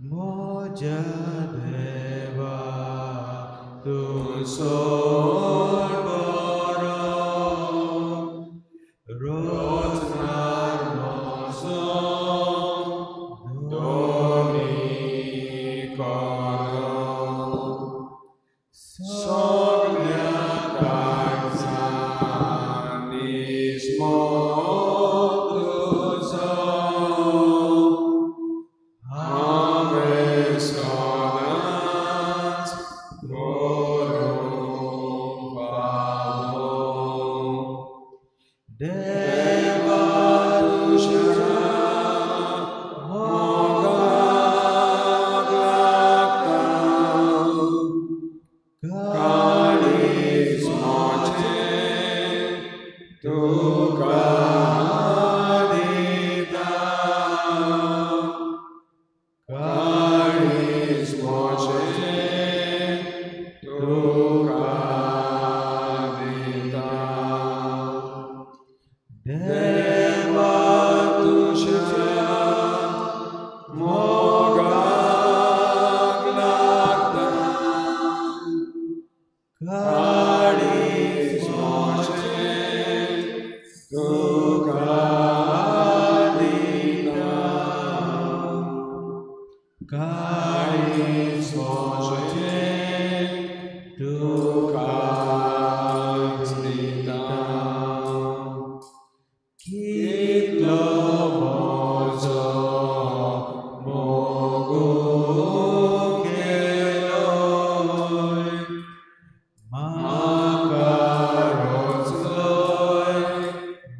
म्हज्या देवा तूं सोड बरो रोजनार म्हजो दोनी करो सगल्या काळजान मोग तुजो हांवें सदांच करूंक फावो देवा तुज्या मोगाक लागता काळीज म्हजें तुका दिता काळीज म्हजें तुका दिता देवा तुज्या मोगाक लागता काळीज म्हजें तुका दिता काळीज म्हजें तुकाच दिता कितलो म्हजो मोगू केलोय म्हाका रोजलोय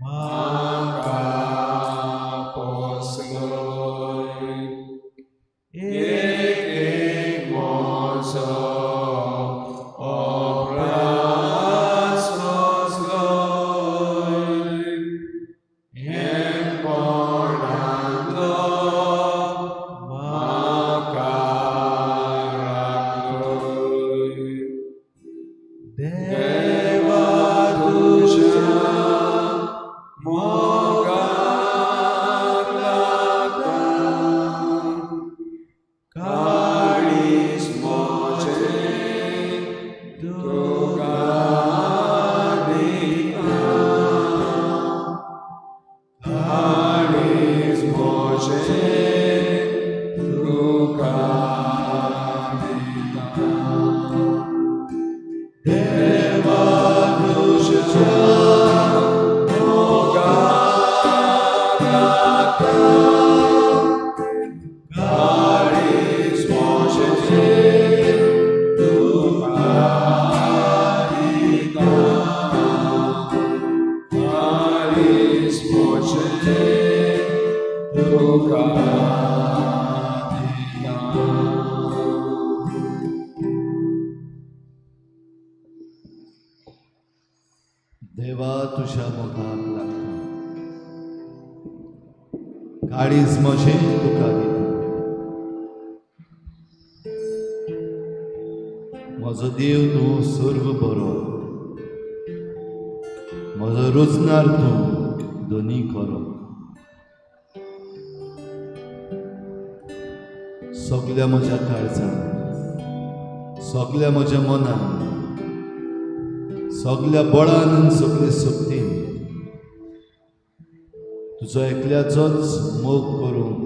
म्हाका पोसलोय एक एक म्हजो अपराध सोंसलोय हेमपणांतलो म्हाका राखलोय देवा तुज्या मोगाक लागता काळीज म्हजें तुका दिता काळीज म्हजें तुका दिता देवा तुज्या मोगाक लागता काळीज म्हजें तुका दिता काळीज म्हजें तुका दिता. देवा तुज्या मोगाक लागता काळीज म्हजें तुका दिता म्हजो देव तूं सर्व बरो म्हजो रोजनार तूं दोनी खरो सगल्या म्हज्या काळजान सगल्या म्हज्या मनान सगल्या बळान आनी सगले शक्तीन तुजो एकल्याचोच मोग करूंक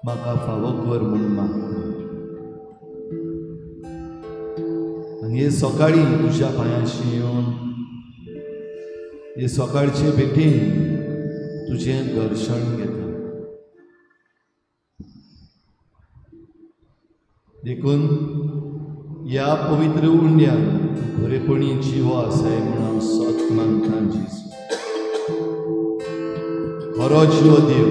म्हाका फावो कर म्हूण मागता. आनी हे सकाळीं तुज्या पांयांशी येवन हे सकाळचे भेटीन तुजें दर्शन घेता. देखून ह्या पवित्र उंड्यान तूं खरेपणी जिवो आसाय म्हूण हांव सत मानता. जेजू खरो जिवो देव.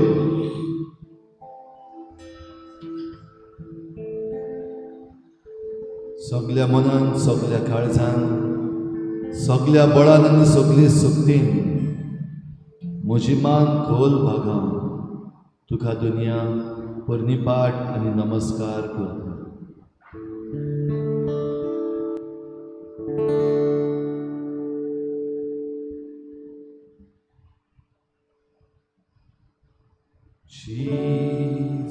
सगल्या मनान सगल्या काळजान सगल्या बळान आनी सगले शक्तीन म्हजी मान खोल भागावन तुका दुनिया पर्निपाट आनी नमस्कार करता.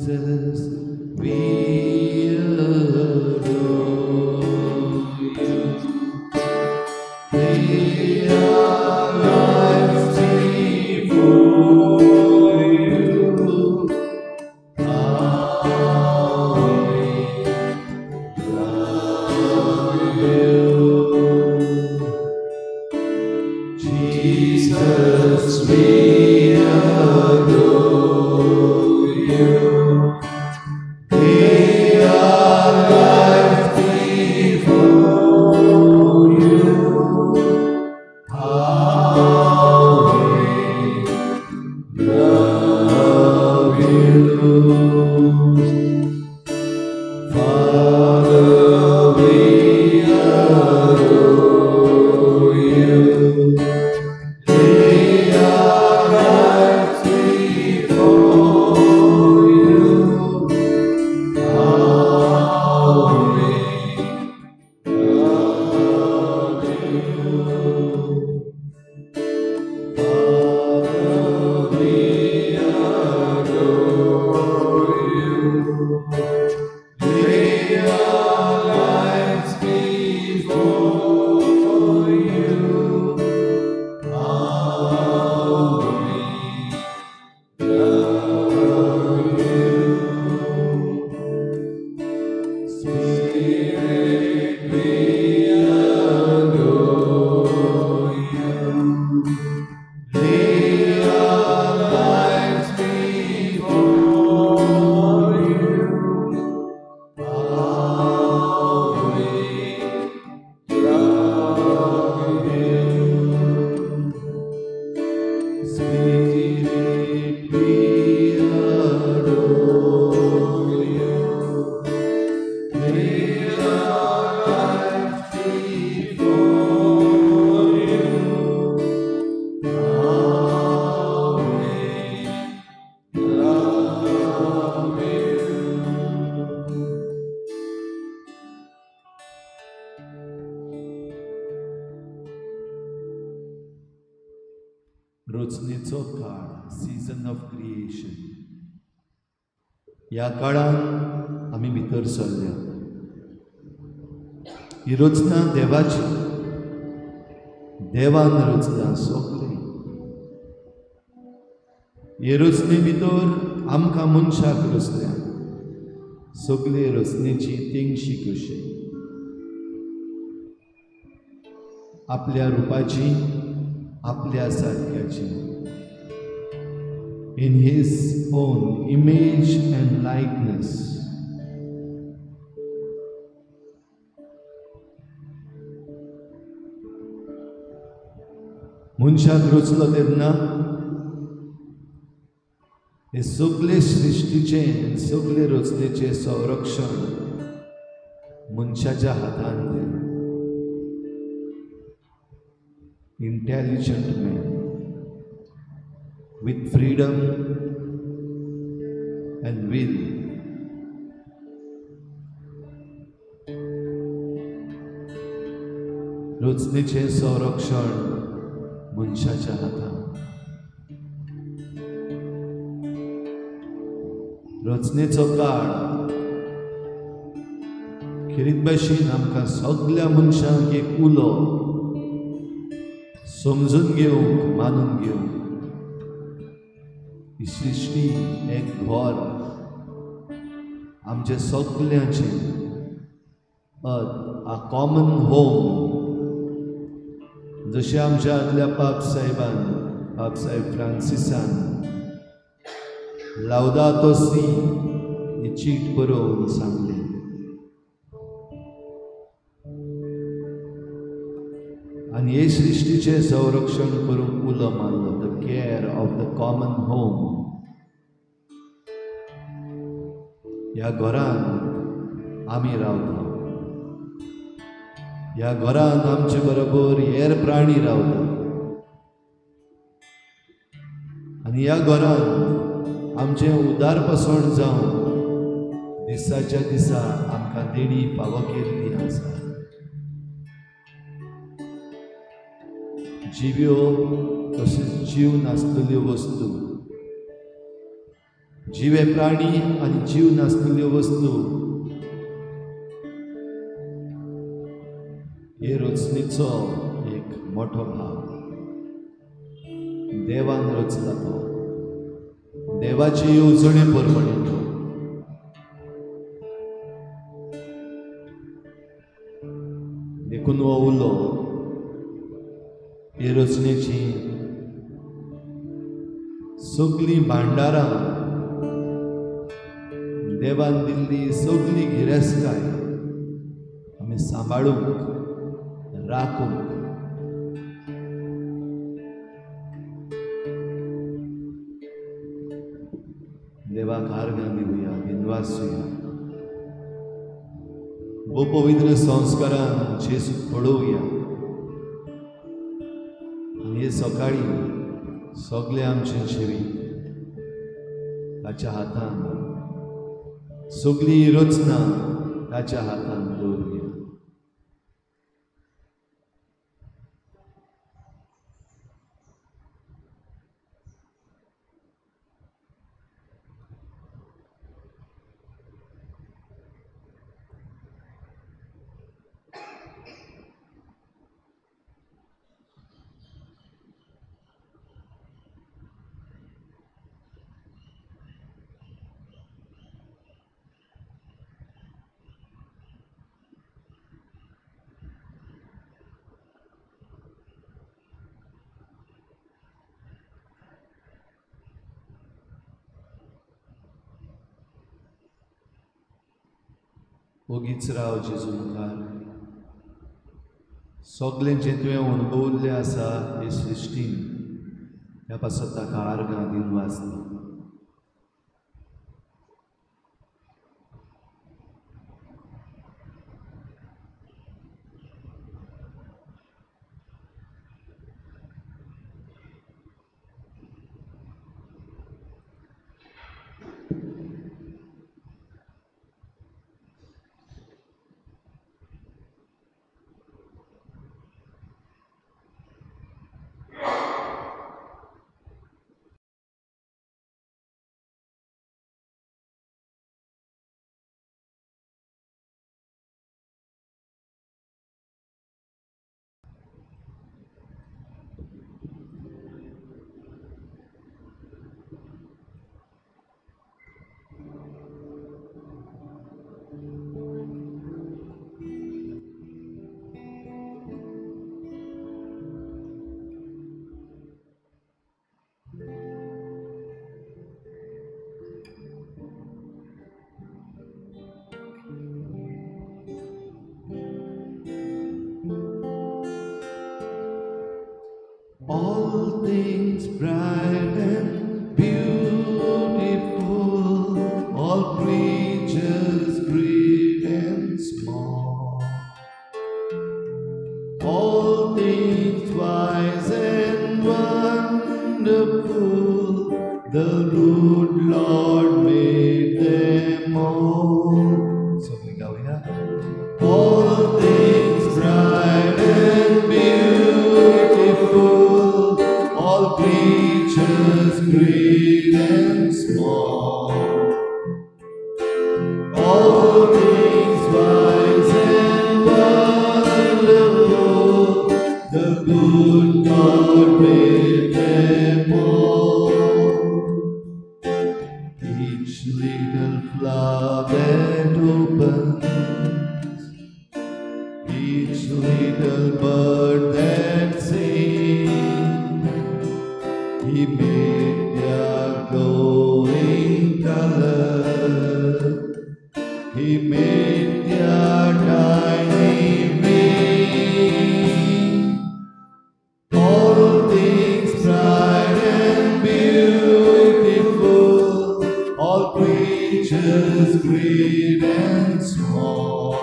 Jesus, we adore you. Lay our lives before you. How we love you. Jesus, we adore you. Lay our lives before you. How we love you. Father, we adore you. Lay our lives before you. How we love you. Father, we adore you. Lay our lives before you. How we love you. Spirit, we adore you. Lay our lives before you. How we love you. Spirit, we adore you. Lay our lives before you. How we love you. रचनेचो काळ, season of creation, ह्या काळान आमी भितर सरल्या. ही रचना देवाची, देवान रचला सगळें. हे रचने भितर आमकां मनशाक रचल्या. सगळे रचनेची तेंगशी कशी, आपल्या रुपाची, आपल्या सारक्याची, in his own image and likeness. मनशाक रचलो तेन्ना हे सगळे सृश्टीचें, सगळे रचनेचें संरक्षण मनशाच्या हातान दिलें. Intelligent man with freedom and will. रचनेचें संरक्षण मनशाच्या हातान. रचनेचो काळ खेरीत भाशेन आमकां सगल्या मनशांक एक उलो समजून घेवंक, मानून घेवंक. ही सृश्टी एक घर आमचें सगल्यांचें, अ कॉमन होम. जशें आमच्या आदल्या पाप साहेबान, पाप साहेब फ्रांसिसान लावदातो सी ही चीट बरोवन सांगलें. आनी हे सृश्टीचें संरक्षण करूंक उलो मारलो, the care of the common home. ह्या घरान आमी रावता, ह्या घरान आमचे बरोबर हेर प्राणी रावता, आनी ह्या घरान आमचें उदारपसण जावन दिसाच्या दिसा आमकां देणी फावो केल्ली आसा. जिव्यो तशेंच जीव नासलेल्यो वस्तू, जिवे प्राणी आनी जीव नासलेल्यो वस्तू हे रचनेचो एक मोठो भाग। देवान रचला तो, देवाचे येवजणे प्रमाणे तो। देखून हो उलो हे रचनेची सगळीं भांडारां, देवान दिल्ली सगळी गिरेस्तकाय आमी सांबाळूंक, राखूंक देवाक आर्गां दिवया, दिनवासूया। भोव पवित्र संस्कारान जेजूक पळोवया आनी हे सकाळी सगळें आमचें जिवीत ताच्या हातान, सगळी रचना ताच्या हातान दवरुया। ओगीच राव जेजू मुखार। सगळें जें तुवें अणभवल्लें आसा हे सृश्टीन, ह्या पासत ताका आर्गां दिनवास दी। All things bright and beautiful, all creatures great and small, all things wise and wonderful, the good Lord made them all. So we go here. All things bright and beautiful, all creatures great and small, all things wise and wonderful, the good God made them all. Each little flower that opens, each little bird that sings, He made their glowing color, He made their tiny wing. All things bright and beautiful, all creatures great and small,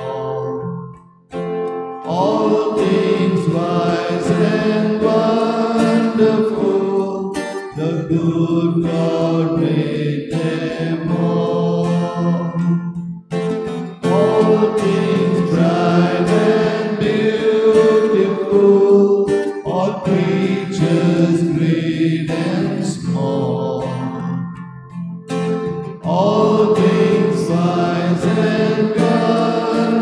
all things wise and wonderful, the good God made them all. All things bright and beautiful, all creatures great and small,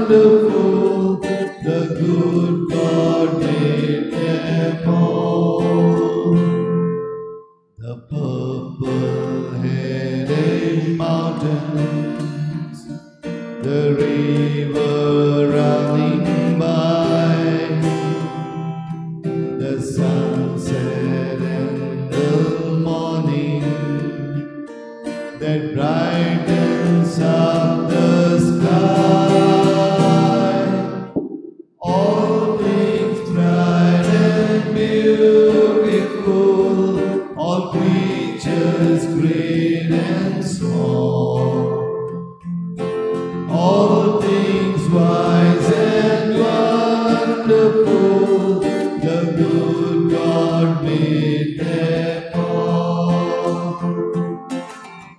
wonderful, the good God made them all. The purple-headed mountains, the river running by, the sunset and the morning that brightens up the sky. All things bright and beautiful, all creatures great and small, all things wise and wonderful, the good God made them all.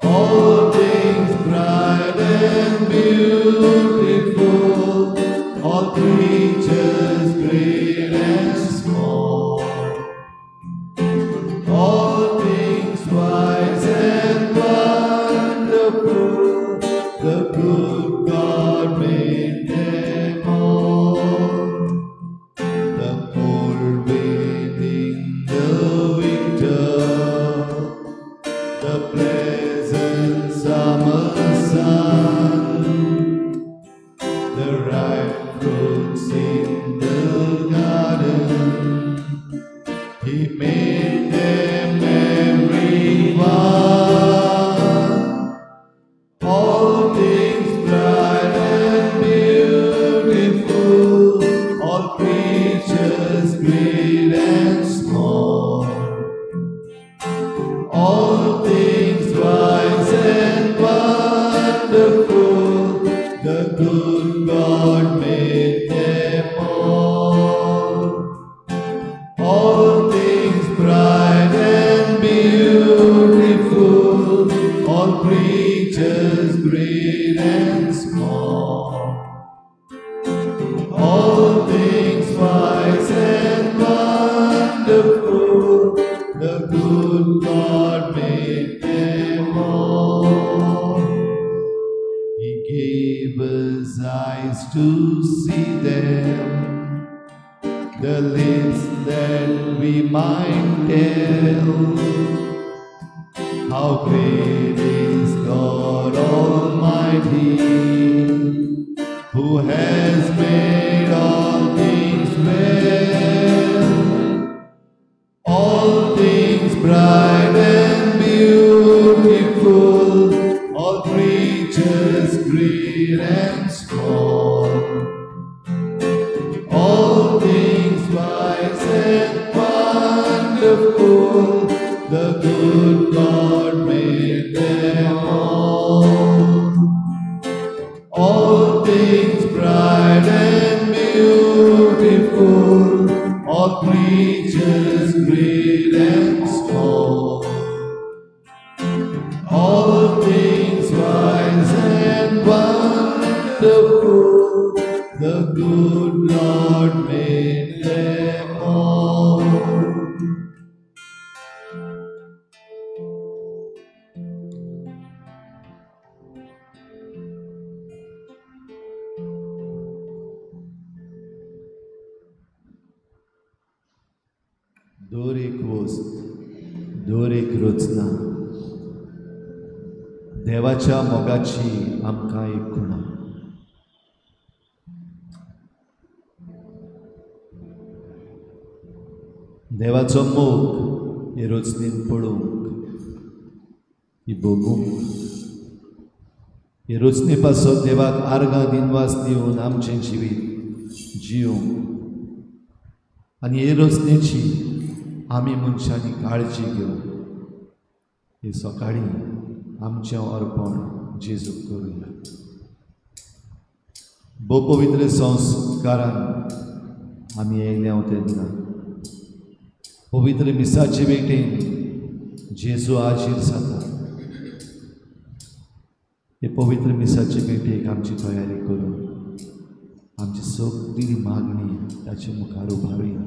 All things bright and beautiful, all creatures great and small, all things wise and wonderful, the good God made them all. The cold wind in the winter, the pleasant summer sun, the ripe fruits in the garden, He made them every one. All things bright and beautiful, all creatures great and small, all things wise and wonderful, the good God made them all. All things bright and beautiful, all creatures great and small, all things wise and wonderful, the good God made them all. He gave us eyes to see them, the lips that we might tell how great is God Almighty, who has made all things well. All things bright and beautiful, all creatures great and small, all things wise and wonderful, the good God made them all. All things bright and beautiful, all creatures great and small, all things wise and wonderful, the good Lord made them all. दर एक वस्त, दर एक रचना देवाच्या मोगाची आमकां एक खुणा. देवाचो मोग हे रचनेन पळोवंक, ही भोगूंक, हे रचने पासत देवाक आर्गां दिनवास दिवन आमचें जिवीत जियोंक आनी हे रचनेची आमी मनशांनी काळजी घेवंक हे सकाळीं आमचें अर्पण जेजूक करुया. भोव पवित्र संस्कारान आमी येयले तेन्ना पवित्र मिसाचे भेटेन जेजू हाजीर जाता. हे पवित्र मिसाचे भेटेक आमची तयारी करून आमची सगळी मागणी ताचे मुखार उबारुया.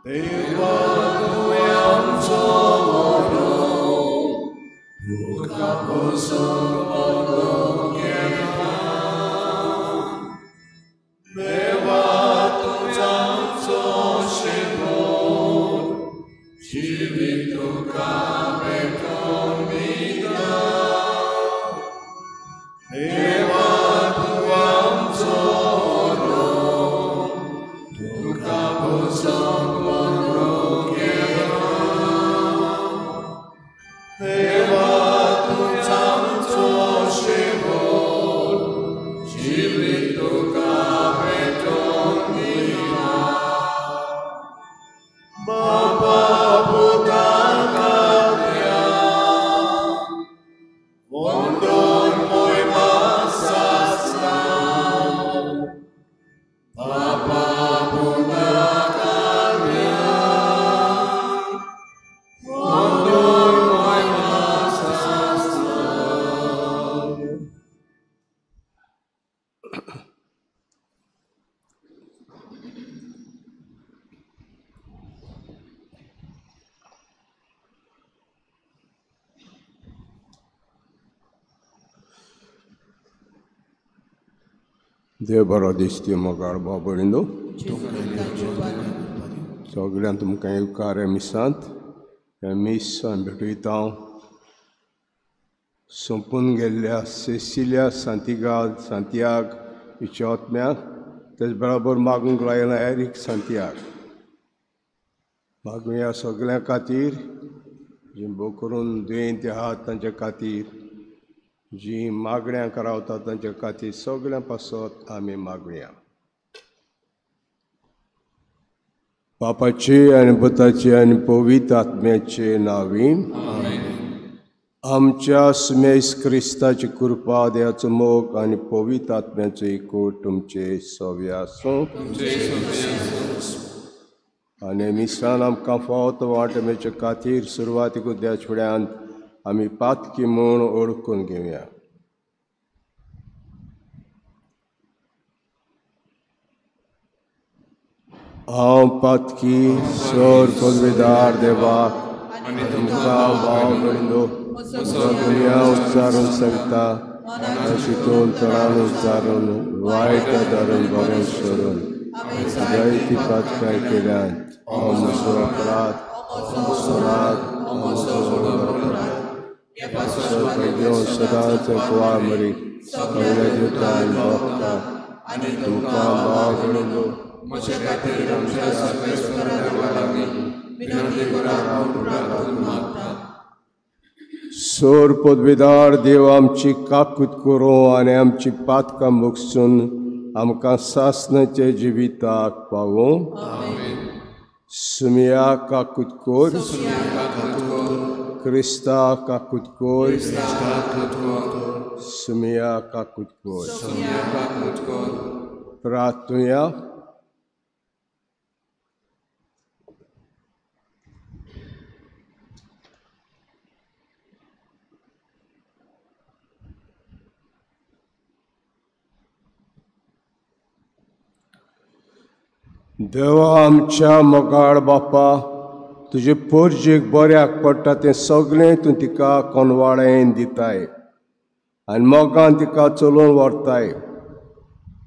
देवा तुवें आमचो व्हरो तुका पसून बरो केला. देवा तूं आमचो शेवट जिवीत तुका भेटोवन दिता. देवा तूं आमचो व्हरो तुका पसून बरो केला. देवा तूं आमचो शेवट जिवीत तुका भेटोवन दिता. बाबा पुता कार्या वंदन मोहिमा सासना. बाबा पुता कार्या वंदन मोहिमा सासना. देव बरो दीस ती मोगाळ भाव भयणीनो, सगळ्यांक तुमकां येवकार ह्या मिसांत. ह्या मीस आमी भेटयता हांव सोंपून गेल्ल्या सेसिलिया सांतिगाद सांतियाग हिच्या आत्म्याक, तेच बराबर मागूंक लायला एरीक सांतियाग. मागुया सगळ्यां खातीर जी भोव करून दुयेंती आहात तांच्या खातीर, जी मागण्यांक रावता तांच्या खातीर सगळ्यां पासत आमी मागुया. बापाचे आनी पुताचे आनी पवित्र आत्म्याचे नांवी आमच्या सुमेस क्रिस्ताची कृपा, देवाचो मोग आनी पवित्र आत्म्याचो एकवट तुमचे सवे आसूं. आनी मिसान आमकां फावो तो वांटो मेळचे खातीर सुरवातीक देवाच्या फुड्यांत आमी पातकी म्हूण ओळखून घेवया. हांव पातकी सर पदवीदार देवाक तुमकां भाव भयणीनो दुनिया उच्चारून सांगता, शिकून तरान उच्चारून वायट धरून बरें सोडून जायती पातकां केल्यात. हांव म्हजो अपराध, अपराध, अपराध घेवन सदांच कुवाळ मरी सगळ्या दिवता आनी भोगता. तुमकां भाव भयणीनो म्हजे खातीर आमच्या सर्वेस्परा देवा लागीं विनंती करात म्हूण प्रार्थना मागता. सोर पदवीदार देव आमची काकूत करूं आनी आमची पातकां मुगसून आमकां सासणाचे जिविताक पावूं. सुमिया काकूत कोर, क्रिस्ता काकूत कोर, सुमिया काकूत कोर. प्रार्थुया. देवा आमच्या मोगाळ बापा, तुजे पोरजेक बऱ्याक पडटा तें सगळें तूं तिका कोनवाळेन दिताय आनी मोगान तिका चलोवन व्हरताय.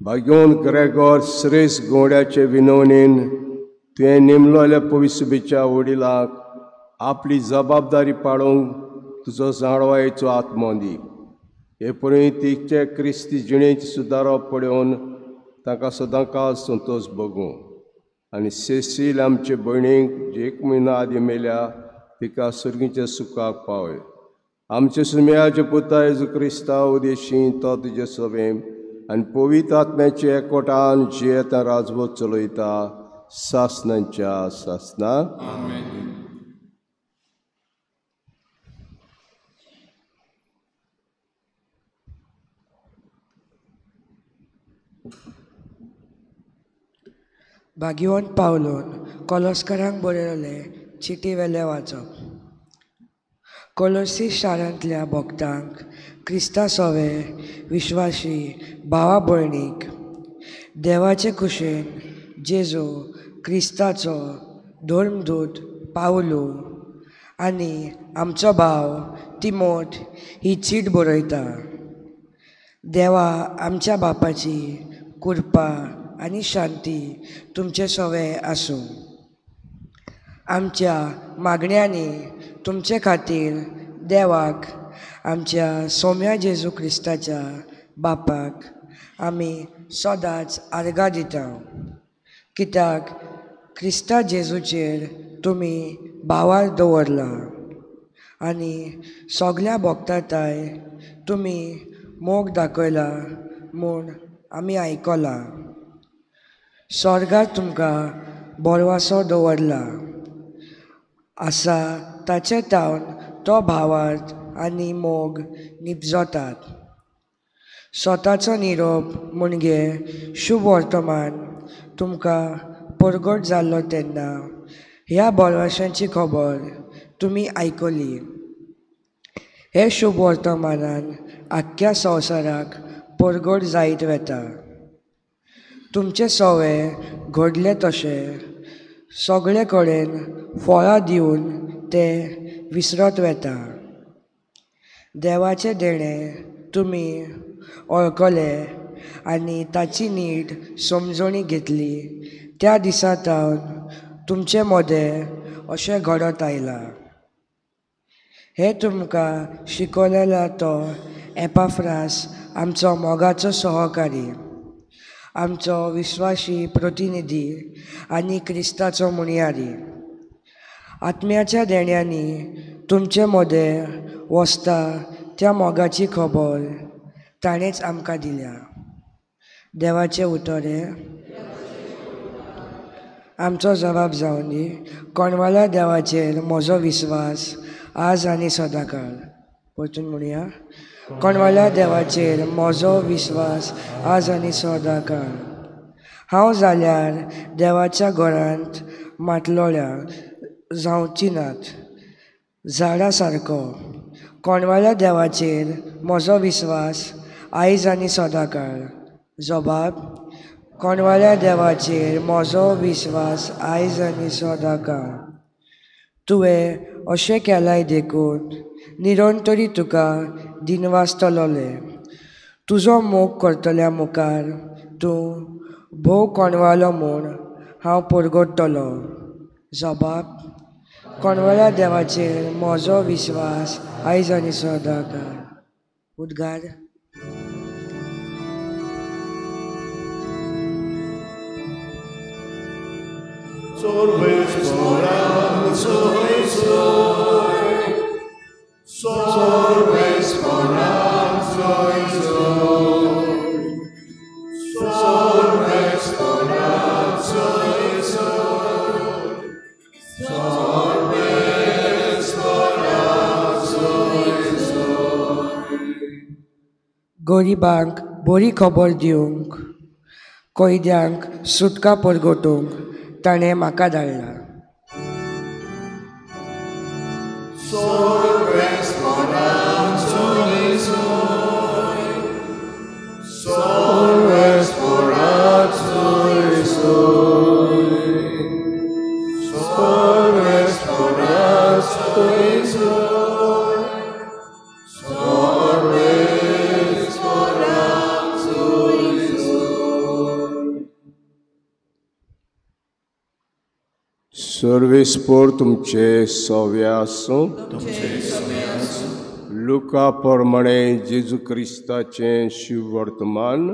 भाग्योन ग्रेगोर श्रेश्ठ गोंड्याचे विनवणेन तुवें नेमलोल्या पविसुबेच्या वडिलांक आपली जबाबदारी पाळोवंक तुजो जाणवायेचो आत्मो दी. हे पळय तिचे क्रिस्ती जिणेची सुदारप पळोवन तांकां सदांकाळ संतोश भोगूं. आनी सेसील आमचे भयणीक जे एक म्हयनो आदीं मेल्या तिका सर्गीच्या सुखाक पावय. आमचे सुम्याचे पुता जेजू क्रिस्ता उदेशी तो तुजे सवें आनी पवित्र आत्म्याचे एकवटान जियेता राजवट चलयता सासणाच्या सासना. भाग्यवंत पावलोन कोलोस्करांक बरयलें चिटी वेलें वाचप. कोलोसी शारांतल्या भक्तांक, क्रिस्ता सोवे विश्वाशी भावा भयणीक, देवाचे खुशेन जेजू क्रिस्ताचो धर्मदूत पावलू आनी आमचो भाव तिमोथ ही चीट बरयता. देवा आमच्या बापाची कृपा आनी शांती तुमचे सवे आसूं. आमच्या मागण्यांनी तुमचे खातीर देवाक आमच्या सोम्या जेजू क्रिस्ताच्या बापाक आमी सदांच आर्गां दिता, कित्याक क्रिस्ता जेजूचेर तुमी भावार दवरला आनी सगल्या भक्तांताय तुमी मोग दाखयला म्हूण आमी आयकलां. स्वर्गार तुमकां बरवासो दवरला आसा ताचे तावन तो भावार्थ आनी मोग निपजतात. स्वताचो निरोप म्हणजे शुभ वर्तमान तुमकां परगट जाल्लो तेन्ना ह्या बरवाशांची खबर तुमी आयकली. हे शुभ वर्तमानान आख्ख्या संवसाराक परगट जायत वता. तुमचे सवे घडले तशें सगळे कडेन फळां दिवन ते विसरत वता. देवाचें देणें तुमी वळखले आनी ताची नीट समजणी घेतली त्या दिसा सावन तुमचे मदें अशें घडत आयलां. हें तुमकां शिकयलेलो तो एपाफ्रास आमचो मोगाचो सहकारी, आमचो विस्वाशी प्रतिनिधी आनी क्रिस्ताचो मुणयारी. आत्म्याच्या देण्यांनी तुमचे मदें वसता त्या मोगाची खबर ताणेंच आमकां दिल्या. देवाचें उतर हें आमचो जबाब जावन दी. कोणवाल्या देवाचेर म्हजो विस्वास आज आनी सदांकाळ. परतून म्हणया, कोणवाल्या देवाचेर म्हजो विस्वास आज आनी सदांकाळ. हांव जाल्यार देवाच्या घरांत मातलोळ्या जावची नात झाडा सारको. कोणवाल्या देवाचेर म्हजो विस्वास आयज आनी सदांकाळ. जबाब, कोणवाल्या देवाचेर म्हजो विस्वास आयज आनी सदांकाळ. तुवें अशें केलाय देखून निरंतरी तुका दिनवासतलोले. तुजो मोग करतल्या मुखार तूं भोव कोणवालो म्हूण हांव परगटतलो. जबाब, कोणवाल्या देवाचेर म्हजो विस्वास आयज आनी सदांकाळ. उद्गार. गरिबांक बरी खबर दिवंक, कैद्यांक सुटका परगटूंक ताणें म्हाका धाडला. सर्वेस्पोर तुमचे सवे आसूं. लुका प्रमाणे जेजू क्रिस्ताचें शिववर्तमान.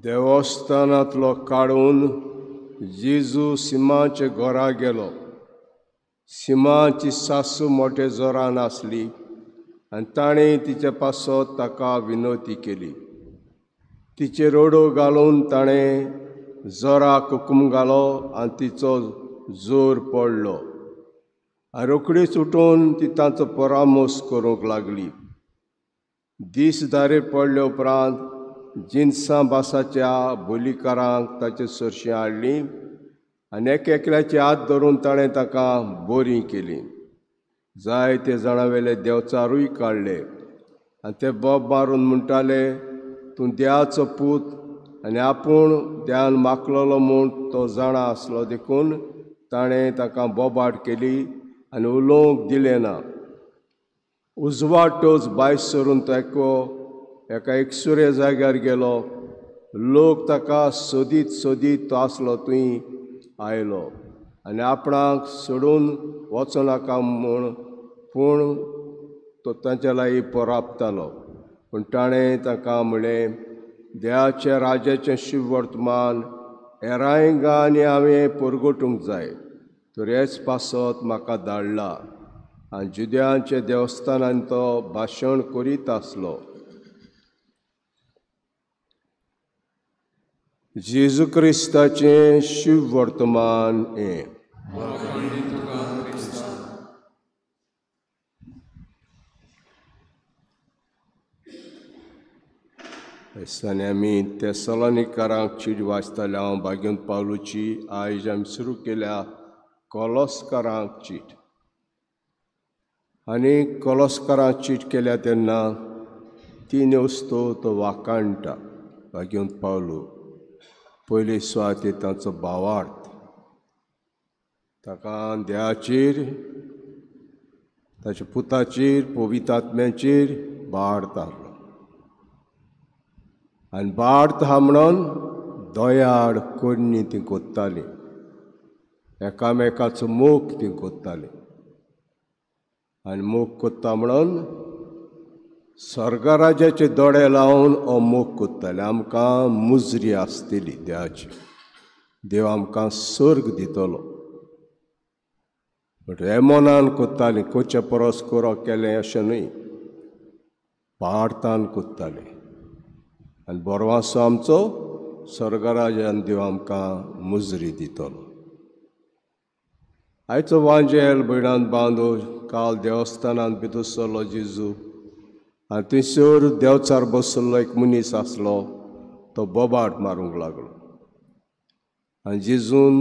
देवस्थानांतलो काडून जेजू सिमाच्या घरा गेलो. सिमाची सासू मोठे जोरान आसली आनी ताणें तिचे पासत ताका विनवती केली. तिचे रोडो घालून ताणें जोराक हुकूम घालो आनी तिचो जोर पडलो. आनी रोखडीच उठून ती तांचो परामर्श करूंक लागली. दीस धारेर पडले उपरांत जिनसां भासाच्या बोलीकारांक ताचे सरशीं हाडली आनी एक एकल्याचे हात धरून ताणें ताका बरीं केलीं. जायते जाणां वेले देंवचारूय काडले आनी ते बोब मारून म्हणटाले, तूं देवाचो पूत. आनी आपूण ध्यान मागलेलो म्हूण तो जाणा आसलो देखून ताणें ताका बोबाट केली आनी उलोवंक दिलें ना. उजवाटोच भायर सरून तो एका एकसुऱ्या जाग्यार गेलो. लोक ताका सोदीत सोदीत तो आसलो थंय आयलो आनी आपणाक सोडून वचनाका म्हूण पूण तो तांच्या लागीं परापतालो. पूण ताणें ताका म्हणलें, देवाच्या राज्याचें शुभवर्तमान हेरांय गांवांनी हांवें परगटूंक जाय, तर हेच पासत म्हाका धाडला. आनी जुद्यांच्या देवस्थानान तो भाशण करीत आसलो. जेजू क्रिस्ताचें शुभवर्तमान हें. आनी आमी तेसलोनिकारांक चीट वाचताले. हांव भाग्योन पावलूची आयज आमी सुरू केल्या कोलोस्कारांक चीट. आनी कोलोस्कारांक चीट केल्या तेन्ना तीन वस्तू तो वाखाणटा भाग्योन पावलू. पयली सुवातेर तांचो भावार्थ, ताका देवाचेर, ताच्या पुताचेर, पवित्र आत्म्याचेर भावार्थ आसलो. आनी भावार्थ आहा म्हणून दयाळ करणी ती कोत्ताली, एकामेकाचो मोग ती कोत्ताली. आनी मोग कोत्ता म्हणून स्वर्गराजाचे दोळे लावन हो मोग कोत्ताले. आमकां मुजरी आसतली देवाची, देव आमकां स्वर्ग दितलो. बट हे मनान कोत्ताली, कोच्या परस कोरो केलें अशें न्हय, भावार्थान कोत्ताले. आनी बरो आसो आमचो स्वर्गराजान देव आमकां मुजरी दितलो. आयचो वांजेल भयणान बांदो काल देवस्थानांत भितर सरलो जेजू आनी थंयसर देवचार बसलो एक मनीस आसलो, तो बोबाट मारूंक लागलो. आनी जेजून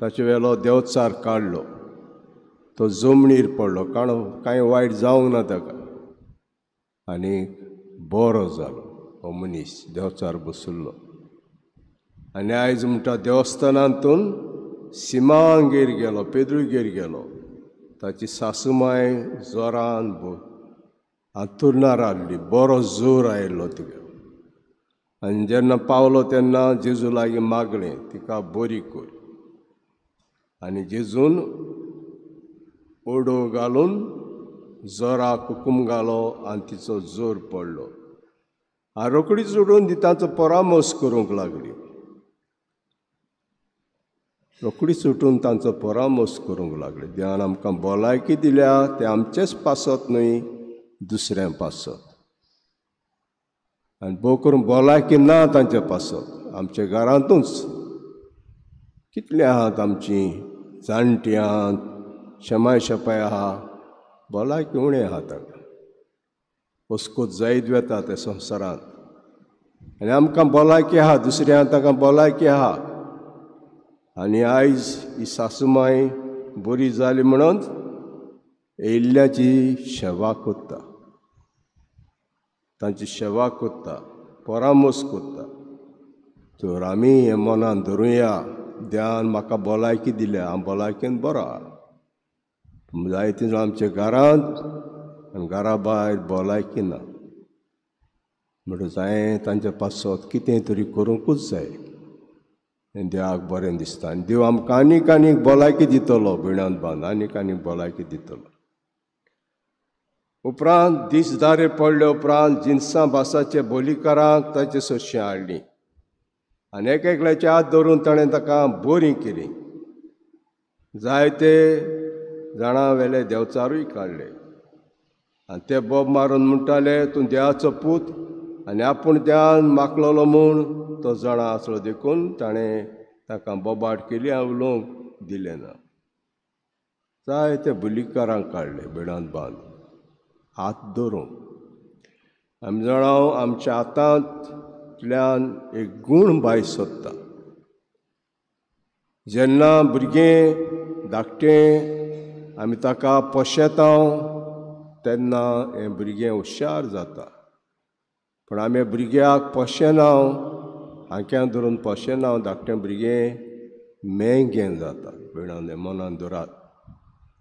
ताचे वेलो देवचार काडलो, तो जमनीर पडलो, कांय वायट जावंक ना ताका, आनी बरो जालो हो मनीस देवचार बसलो. आनी आयज म्हणटा देवस्थानांतून सिमांगेर गेलो, पेद्रुगेर गेलो. ताची सासूमाय जोरान हांतुरणार आहली, बरो जोर आयिल्लो तिका. आनी जेन्ना पावलो तेन्ना जेजू लागीं मागलें तिका बरी कर. आनी जेजून ओडो घालून जोराक कुकूम घालो आनी तिचो जोर पडलो. आनी रोखडीच उडून ती तांचो परामर्श करूंक लागली. रोखडीच उठून तांचो परामर्श करूंक लागली. देवान आमकां भलायकी दिल्या तें आमचेच पासत न्हय, दुसऱ्यां पासत. आनी भोव करून भलायकी ना तांचे पासत. आमच्या घरांतूच कितले आहात आमची जाणटी आहात, शेमाय शेपाय आहा, भलायकी उणें आहा ताका. वस्कोत जायत वेता त्या संवसारांत. आनी आमकां भलायकी आहा, दुसऱ्या तांकां भलायकी आहा. आनी आयज ही सासूमाय बरी जाली म्हणून येयल्ल्याची सेवा कोत्ता, तांची सेवा कोत्ता, परामर्श कोत्ता. तर आमी हें मनान धरुया, देवान म्हाका भलायकी दिल्या, हांव भलायकेन बरो आहा. जायते जाण आमच्या घरांत आनी घरा भायर भलायकी ना, म्हणटकच हांवें तांच्या पासत कितें तरी करूंकूच जाय. देवाक बरें दिसता आनी देव आमकां आनीक आनीक भलायकी दितलो, भयणान बांद आनीक आनीक भलायकी दितलो. उपरांत दीस दारे पडले उपरांत जिनसां भासाचे बोलीकारांक ताचे सरशीं हाडली आनी एक एकल्याचे हात धरून ताणें ताका बरी केली. जायते जाणां वेले देवचारूय काडले आनी ते बोब मारून म्हणटाले, तूं देवाचो पूत. आनी आपूण देवान मागलेलो म्हूण तो जाणा आसलो देखून ताणें ताका बोबाट केली आनी उलोवंक दिलें ना. जायते बोलीकारांक काडले बेडांत बांद हात धरून. आमी जाणा आमच्या हातांतल्यान एक गूण भायर सोदता. जेन्ना भुरगें धाकटें आमी ताका पोशेता तेन्ना हें भुरगें हुशार जाता, पूण आमी भुरग्याक पोशेना आंख्यां धरून पोशेना धाकटें भुरगें मेंगें जाता. भयणान मनान धरात,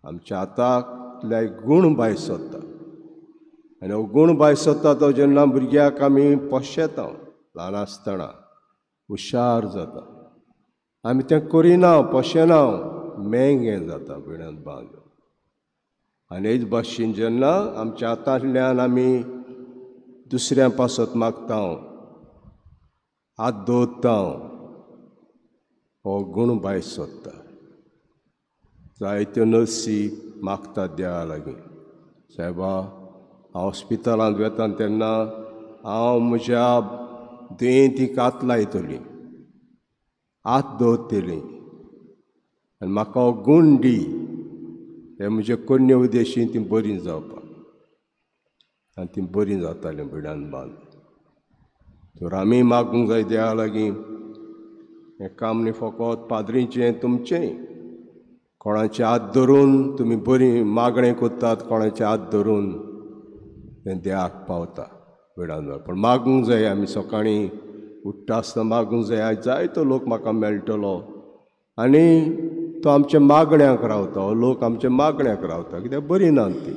आमच्या हाताक गूण भायर सोदता आनी हो गूण भायर सोदता तो जेन्ना भुरग्याक आमी पोशेता ल्हान आसतना हुशार जाता. आमी तें करिना पोशेना मेंगें जाता भयणान बांद. आनी हेच भाशेन जेन्ना आमच्या हातांतल्यान आमी दुसऱ्या पासत मागता, हात दवरता, हो गूण भायर सोदता. जायत्यो नर्सी मागता देवा लागीं, सायबा हांव हॉस्पिटलांत वेता तेन्ना हांव म्हज्या दुयेंतीक हात लायतली, हात दवरतली आनी म्हाका हो गूण दी, हे म्हजे कोन्य उद्देशी ती बरी जावपाक. आनी ती बरी जाताली भयणान बांद. तर आमी मागूंक जाय देवा लागीं. हें काम न्ही फकत पाद्रीचें तुमचें, कोणाचे हात धरून तुमी बरी मागणें करतात, कोणाचे हात धरून तें देवाक पावता भयणान. पूण मागूंक जाय, आमी सकाळीं उठ्ठा आसतना मागूंक जाय. आयज जायतो लोक म्हाका मेळटलो आनी तो आमच्या मागण्याक रावता, हो लोक आमच्या मागण्याक रावता कित्याक बरी ना ती.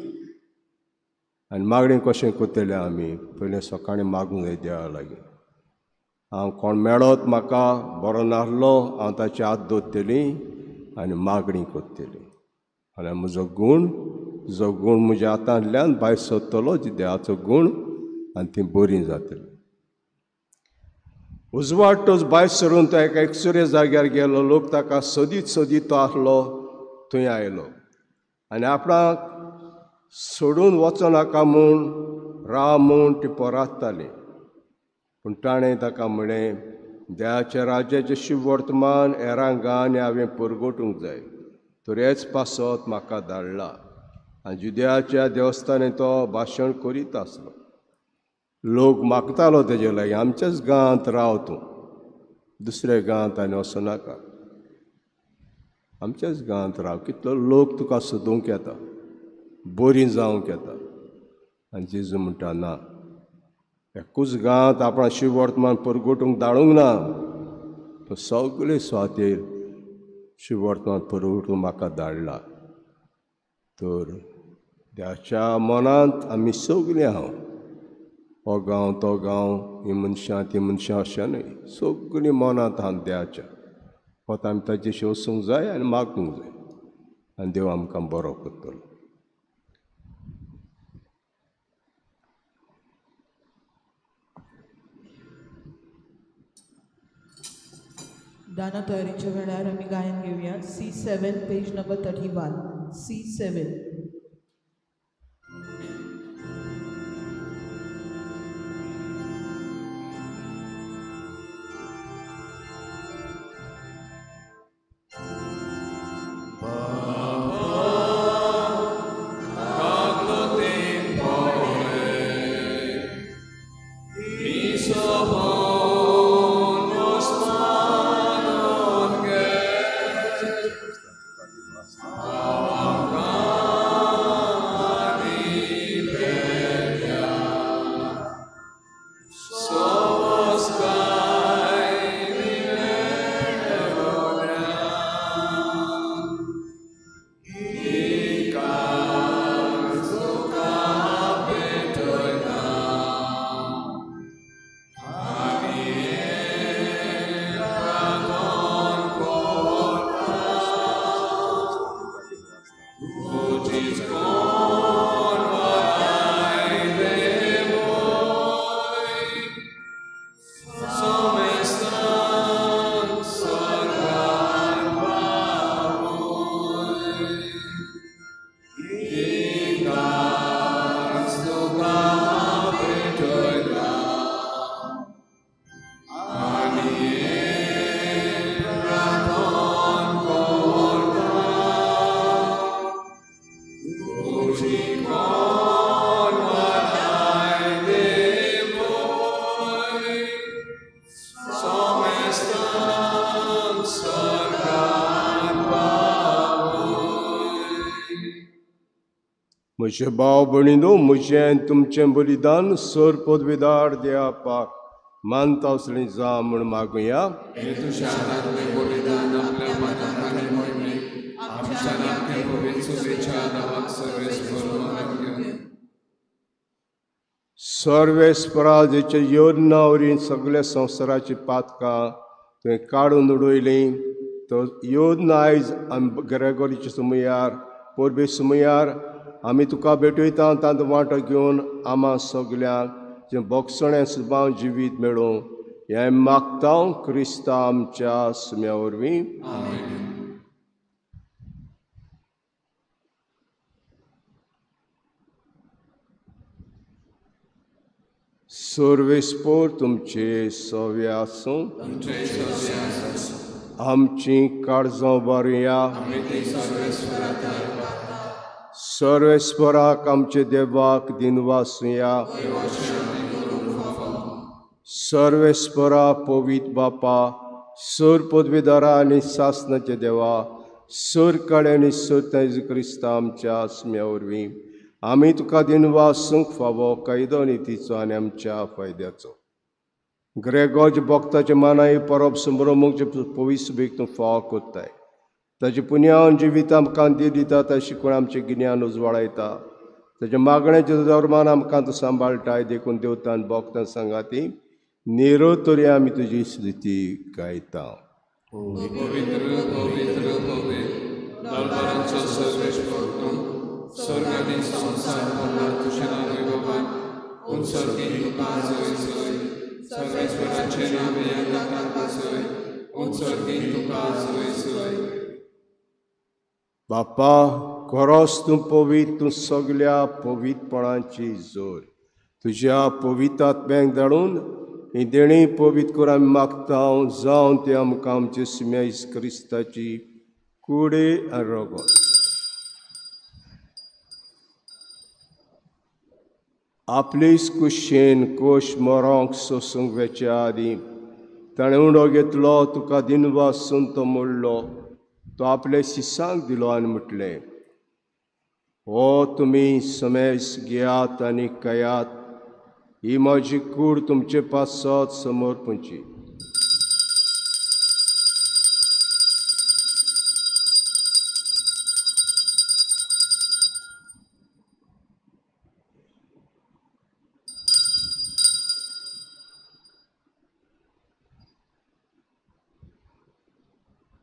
आनी मागणें कशें करतलें आमी? पयलें सकाळीं मागूंक जाय देवा लागीं. हांव कोण मेळत म्हाका बरो नासलो हांव ताचे हात दवरतली आनी मागणी करतली आनी म्हजो गूण, तुजो गूण म्हज्या हातांतल्यान भायर सोदतलो, जी देवाचो गूण, आनी ती बरी जातली. उजवाडटोच भायर सरून तो एका एकसुरे जाग्यार गेलो. लोक ताका सोदीत सोदीत तो आसलो थंय आयलो आनी आपणाक सोडून वचनाका म्हूण राव म्हूण ती परातताली. पूण ताणें ताका म्हळें, देवाच्या राज्याचें शुभवर्तमान हेरां गांवांनी हांवें परगटूंक जाय, तर हेच पासत म्हाका धाडला. आनी जुद्याच्या देवस्थानांत तो भाशण करीत आसलो. लोक मागतालो तेजे लागीं, आमच्याच गांवांत राव तूं, दुसऱ्या गांवांत आनी वचनाका, आमच्याच गांवांत राव, कितलो लोक तुका सोदूंक येता, बरी जावंक येता. आनी जेजू म्हणटा, ना, एकूच गांवांत आपणा शिववर्तमान परगटूंक धाडूंक ना, तो सगळे सुवातेर शिववर्तमान परगटूंक म्हाका धाडला. तर देवाच्या मनांत आमी सगळीं आहा, हो गांव तो गांव, ही मनशां ती मनशां अशें न्हय, सगळीं मनांत आहा देवाच्या. फकत आमी ताचेशी वचूंक जाय आनी मागूंक जाय आनी देव आमकां बरो करतलो. दाना तयारीच्या वेळार आमी गायन घेवया. C7 page number 31. C7. म्हजे भाव भयणीनो, म्हजें आनी तुमचें बलिदान सर पदवीदार देवापाक मानता जा म्हूण मागुया. सर्वेस्परा जेचे योजना वरी सगळ्या संवसाराची पातकां तुवें काडून उडयलीं तो योजना आयज आमी ग्रेगोरीचे सुमयार परबे सुमयार आमी तुका भेटयता तांतूं वांटो घेवन आमा सगल्यांक जें बोगसणें सुबाव जिवीत मेळूं हें मागता क्रिस्ता आमच्या सुम्या वरवीं. सर्वेस्पोर तुमचे सवे आसूं. आमची काळजां बारुया. सर्वेस्पराक आमचे देवाक दिनवासुया. सर्वेस्परा पवित्र बापा सर पदवीदारा आनी सासनाचे देवा सर काळे आनी सर तेजू क्रिस्ता आमच्या आसम्या वरवीं आमी तुका दिनवासूंक फावो कायदो नितीचो आनी आमच्या फायद्याचो. ग्रेगोज भक्ताचे मानाय परब संभ्रमूक पवित्र बेग तूं फावो करताय ताचे पुण्यान जिवीत आमकां दी दिता ताचे शिकवण आमचें गिन्यान उजवाडायता ताच्या मागण्याच्या धर्मान आमकां तूं सांबाळटाय देखून देवतान भक्तान सांगाती निरो तरी आमी तुजी स्तुती गायता. पवित्र पवित्र पवित्र दरबारांचो सर्वेश्वर तूं स्वर्ग आनी संवसार भरला तुजें नांव वैभवान उत्सर्गीं तुका जय जय सर्वेश्वराचें नांव येता ताका जय उत्सर्गीं तुका जय जय. बापा खरोच तूं पवित्र तूं सगल्या पवित्रपणाची जोर तुज्या पवित्र आत्म्याक धाडून ही देणी पवित्र करून आमी मागता जावन ती आमकां आमचे सुम्या क्रिस्ताची कुडी आनी रगत आपलीच कुशेन कोश मरोंक सोसूंक वेच्या आदीं ताणें उंडो घेतलो तुका दिनवासून तो मोडलो तो आपले शिसांक दिलो आनी म्हटलें हो तुमी समेस घेयात आनी खायात ही म्हजी कूड तुमचे पासत समर्पणची.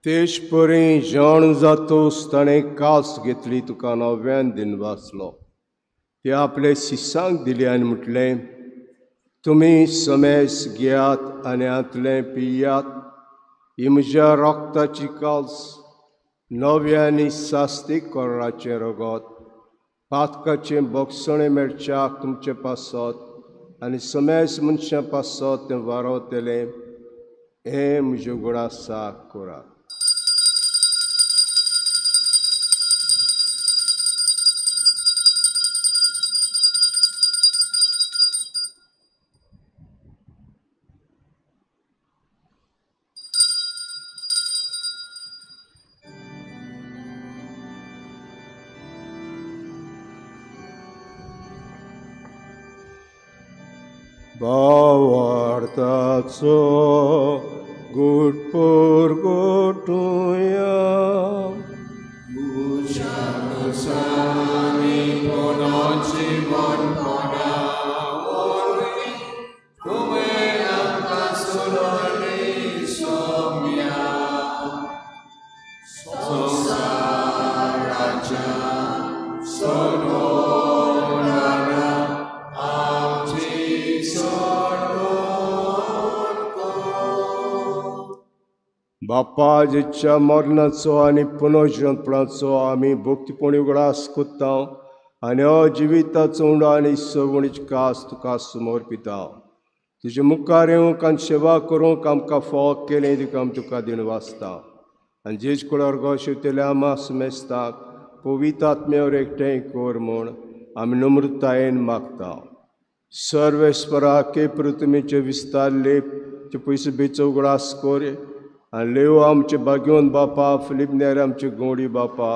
तेच परी जेवण जातोस ताणें कास घेतली तुका नव्यान दिनवासलो ते आपले शिसांक दिली आनी म्हटलें तुमी समेस घेयात आनी हांतलें पियात ही म्हज्या रक्ताची कास नव्या आनी सास्तीक कोराचें रगत पातकाचें बोगसणें मेळच्याक तुमचे पासत आनी समेस मनशां पासत तें वारवतलें हें म्हज्या गुणासाक करात. भावार्थाचो गुटपूर गोटुया बापा जेच्या मरणाचो आनी पुनर्जनपणाचो आमी भक्तीपणी उगडास कोत्ता आनी हो जिविताचो उंडो आनी सवणीची कास तुका समर्पिता. तुजे मुखार येवंक आनी सेवा करूंक आमकां फावो केलें देखून आमी तुका दिनवासता आनी जेज कुळार गो शिवतल्या आमा समेस्ताक पवित्र आत्म्यावर एकठांय कर म्हूण आमी नम्रतायेन मागता. सर्वेस्परा के पृथ्वीचे विस्तार लेप पयसो बेचो उगडास कर आनी लेव आमचे बागेवन बापा फिलीप नेर आमचे गोंडी बापा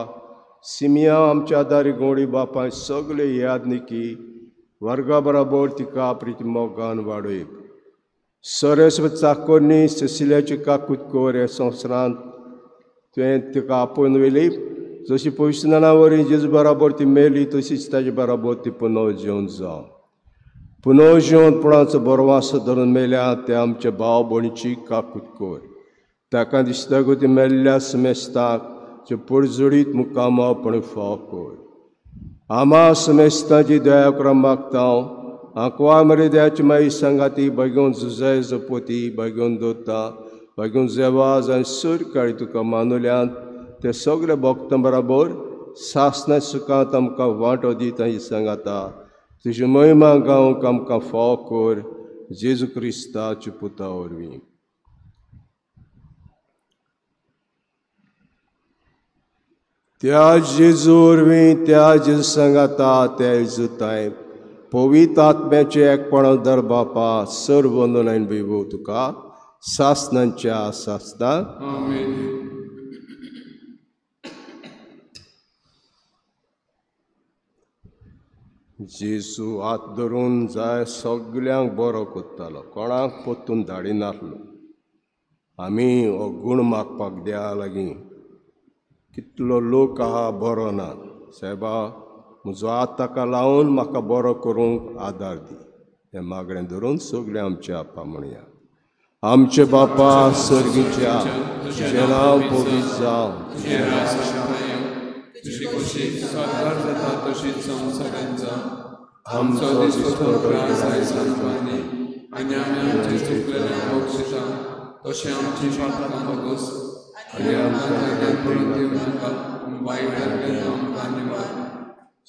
सिमिया आमच्या आदारी गोंडी बापा सगळे याद निकी वर्गा बराबर तिका प्रिती मोगान वाडय. सरस्व चाकोरनी सेसिल्याची काकूत कर ह्या संवसारांत तुवें तिका आपोवन व्हेली. जशी पयसुना वरी जेजू बराबर ती मेली तशीच ताजे बराबर ती पुनव जेवन जावं. पुनव जेवन पुणाचो बरवासो धरून मेल्या ते आमच्या भाव भयणीची काकूत कर. ताका दिसता गो ती मेल्ल्या समेस्ताक जे परजडीत मुकामपण फाव कर. आमा समेस्ताची दया करून मागता आंकवा मरे दयाची माई सांगाती बागेवन जुजाय जपोती बागेवन दवरता बागेवन जेवाज आनी सूर काळी तुका मानुल्यांत ते सगळे भक्तां बराबर सासना सुखांत आमकां वांटो दिता ही सांगाता तुजी महिमा गावंक आमकां फाव कर जेजू क्रिस्ताच्या पुता वरवीं. त्या जेजू वरवीं त्या जेजू सांगाता त्या जेजूताय पवित्र आत्म्याचें एकपण दर बापा सर्व वंदन वैभव तुका सासनांच्या सासना. जेजू हात धरून जाय सगल्यांक बरो करतालो, कोणाक परतून धाडिनासलो. आमी हो गूण मागपाक देवा लागीं. कितलो लोक आहा बरो ना, सायबा म्हजो हात ताका लावन म्हाका बरो करूंक आदार दी. हें मागणें धरून सगळें आमच्या आपा म्हणया. आमचे बापा सर्गीच्या, तुजें नांव पवित्र जावं, तुजी खोशी स्वर्गार जाता तशीच संवसारांत जावं. आमचो दिसपट्टो ग्रास आयज आमकां दी आनी आमी आमचे चुकलेल्यांक बक्षिता तशें आमची पातकां भोगोस आनी आमकां धोक्यांत पडूंक दिवं नाका, पूण वायटांतल्यान आमकां निवार.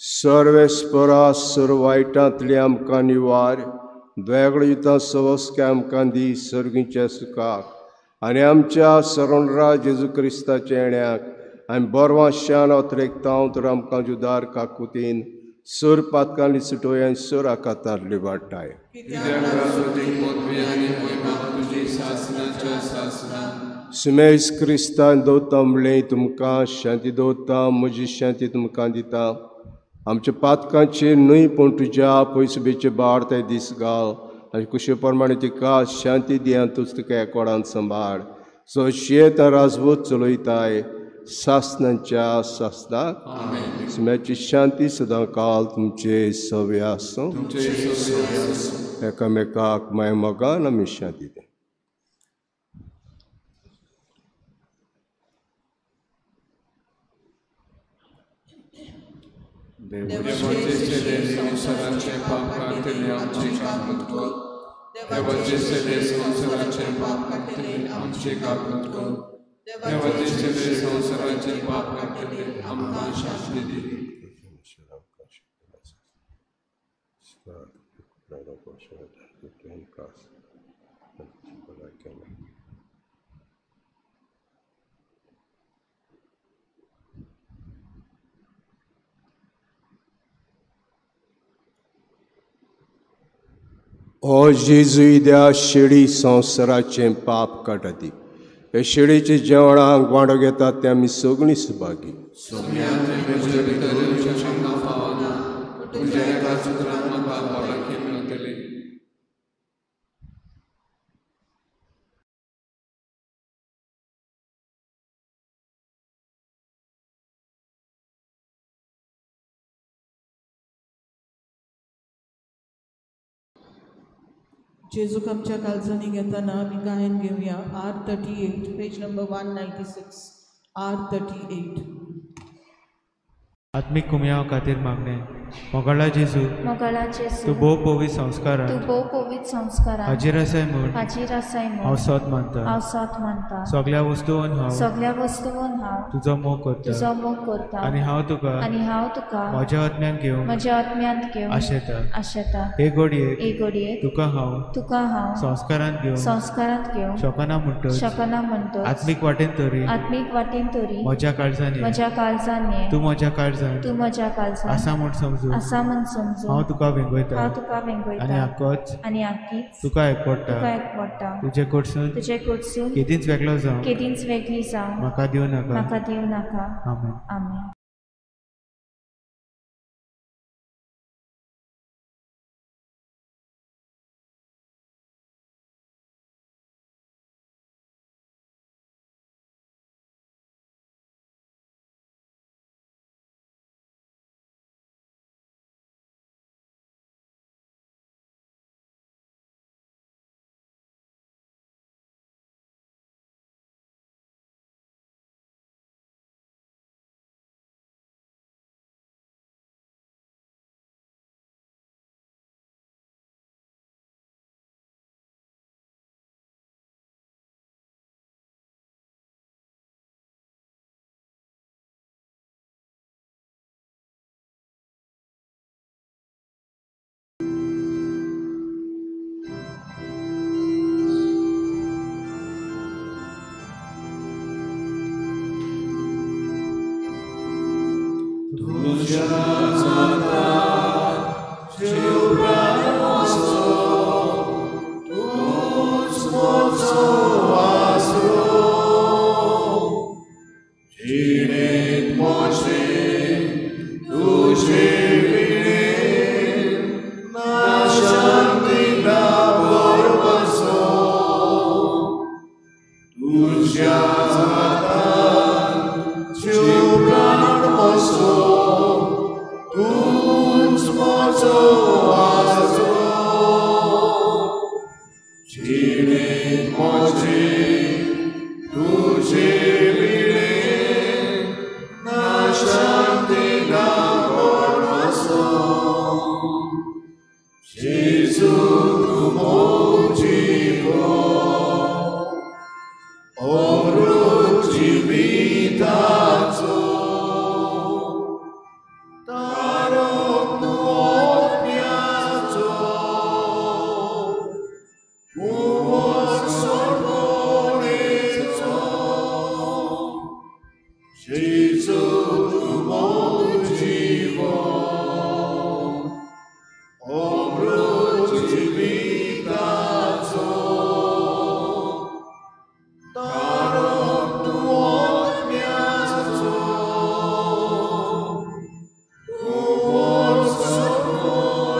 सर्वेस्परा सर्व वायटांतली आमकां निवार, वेगळो युतां सवस्के आमकां दी सर्गीच्या सुखाक आनी आमच्या सरणरा जेजू क्रिस्ताच्या येण्याक आनी बरवा शान अत्रेकतांव तर आमकां जुदार काकुतीन सर पातकांनी सुटोय आनी सर आकातांतली वाडटाय. सुमेश क्रिस्तान दवरता म्हणलें तुमकां शांती दवरता, म्हजी शांती तुमकां दिता. आमच्या पातकांचेर न्हय पूण तुज्या पयसुबेचे बाळ ते दीस घाल आनी कुशे प्रमाणे तिका शांती दी आनी तूंच तिका एकवटान सांबाळ. सो शेत राजवत चलयताय सासनाच्या सासनाक. सुम्याची शांती सदां काल तुमचे सवे आसूं. एकामेकाक माय मोगान आमी शांती दी. देवाचे चेडे संवसाराचें पाप काडटले आमची काकूत कर. देवाचे चेडे संवसाराचें पाप काडटले आमची काकूत कर. देवाचे चेडे संवसाराचें पाप काडटले आमकां शांती दी. ओ जेजू त्या शेळी संवसाराचें पाप काडटा ती हे शेळीच्या जेवणाक वांटो घेतात ते आमी सगळीं सुभागी. जेजूक आमच्या काळजांनी घेताना आमी गायन घेवया R38 page number 196 R38. आत्मीक कुमयाव खातीर मागणें. मोगाळा जेजू, तूं भोव पवित्र संस्कारांत हाजीर आसाय म्हूण हांव सोत मानता. सगळ्या वस्तून हांव तुजो मोग करता आनी हांव तुका म्हज्या आत्म्यांत घेवंक आशेता. हे घडयेक तुका हांव संस्कारांत घेवंक शकना म्हणटच आत्मीक वाटेन तरी म्हज्या काळजान तूं म्हज्या काळजान आसा म्हूण समजू हांव तुका वेंगयता आनी आक्कीच तुका एकवटा. तुजे कडसून केदींच वेगळो जावं म्हाका दिवं नाका. आमेन. तुज्या जातात जीव प्राण म्हजो, तूंच म्हजो आसरो. जिणेंत म्हजे तुजे विणें ना शांती ना भरवंसो. तुज्या जातात जीव प्राण म्हजो, तूंच म्हजो आसरो. जिणेंत म्हजे तुजे विणें ना शांती ना भरवंसो. जेजू तूं म्हजीवो, अमृत जिविताचो, तारक तूं आत्म्याचो, कुंवर सोडवणेचो. जेजू तूं म्हजीवो, अमृत जिविताचो, तारक तूं आत्म्याचो, कुंवर सोडवणेचो.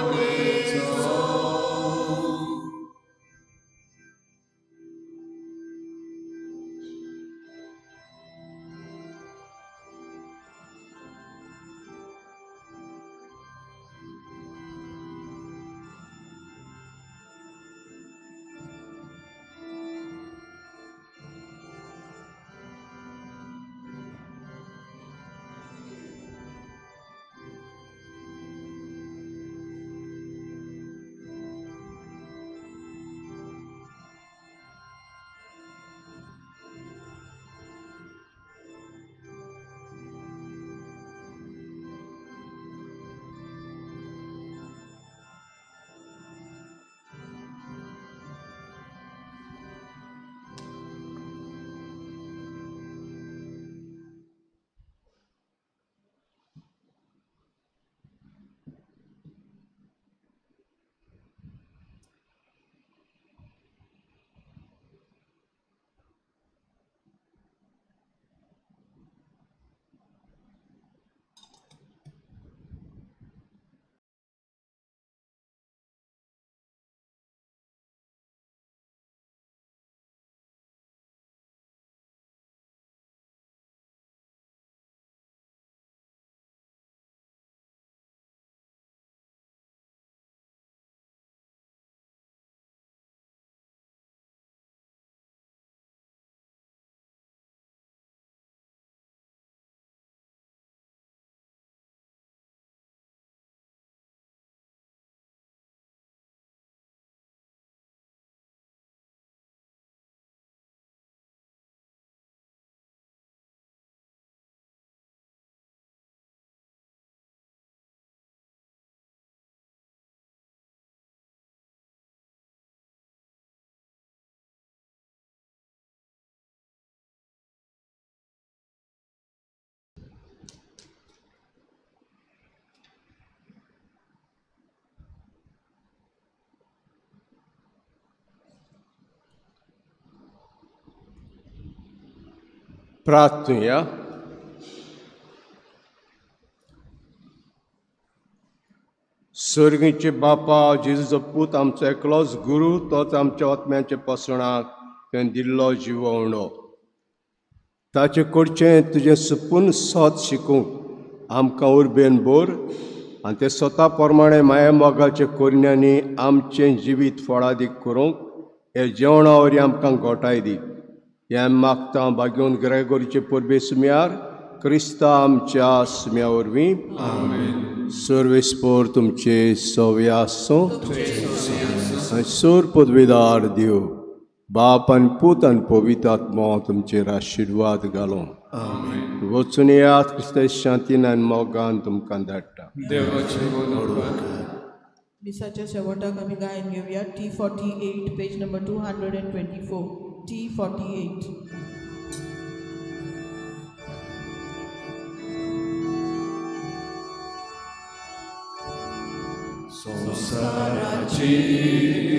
प्रार्थुया. सर्गीचे बापा, जेजूचो पूत आमचो एकलोच गुरू, तोच आमच्या आत्म्याच्या पोसणाक तुवें दिल्लो जिवोवणो. ताचे कडचें तुजें सुपून सत शिकूंक आमकां उर्बेन भर आनी ते स्वता प्रमाणे माया मोगाच्या करण्यांनी आमचें जिवीत फळादीक करूंक हे जेवणा वरवीं आमकां गोठाय दी. हें मागता भाग्योन ग्रेगोरीचे परबे सुम्यार क्रिस्ता आमच्या सुम्या वरवीं. सर्वेस्पोर तुमचे सवे आसूं आनी सोर पदवेदार देव बाप आनी पूत आनी पवित्र आत्मो तुमचेर आशिर्वाद घालूं. वचून येयात, क्रिस्ता शांतीन आनी मोगान तुमकां धाडटा. मिसाच्या शेवटाक आमी गायन घेवया T48 page number 224. T48. संसाराची